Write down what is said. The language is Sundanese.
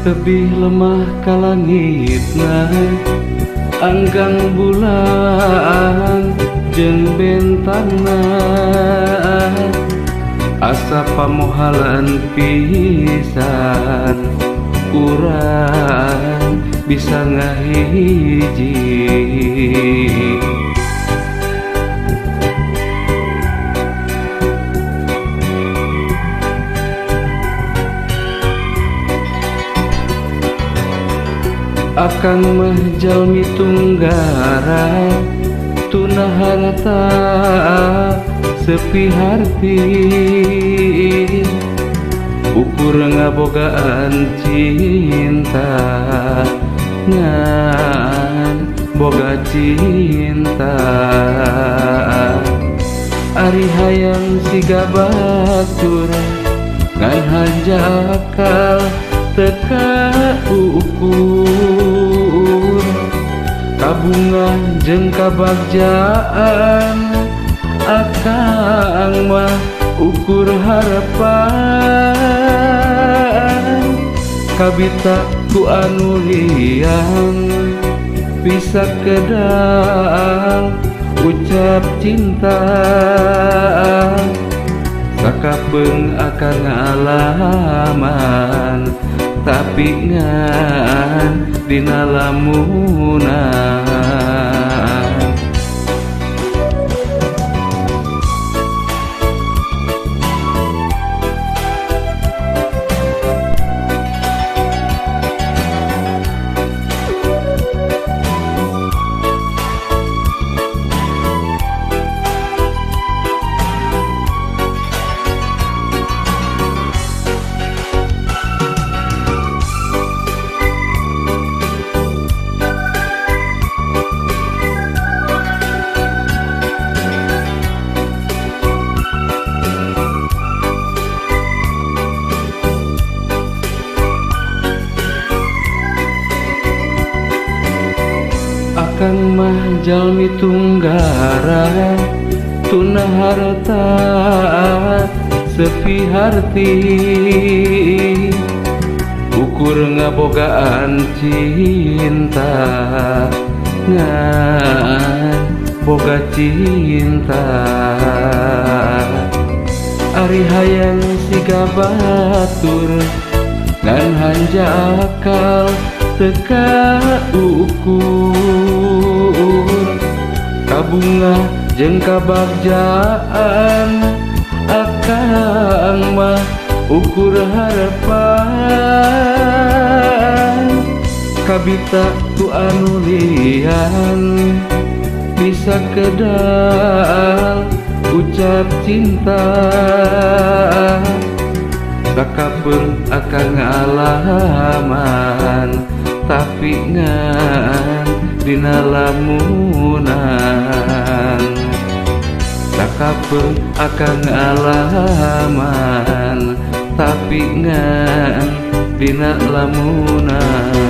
Tebih lemah ka langitna anggang bulan jeung bentangna asa pamohalan pisan urang bisa ngahiji. Akang mah jalmi tunggara tuna harta sepi harti ukur ngabogaan cinta ngan boga cinta. Ari hayang siga batur ngan hanjakal teka ukur kabungan jeung kabagjaan akang mah ukur harapan kabita ku anu liang bisa kedal ucap cinta sakapeung akan ngalaman tapi ngan dina lamunan. Akang mah jalmi tunggara tuna harta sepi harti ukur ngabogaan cinta ngan boga cinta. Ari hayang siga batur ngan hanjakal teka ukur kabunga jeung kabagjaan akang mah ukur harapan kabita ku anu lian bisa kedal ucap cinta sakapeung akan ngalaman tapi ngan dina lamunan. Sakapeung akan ngalaman tapi ngan dina lamunan.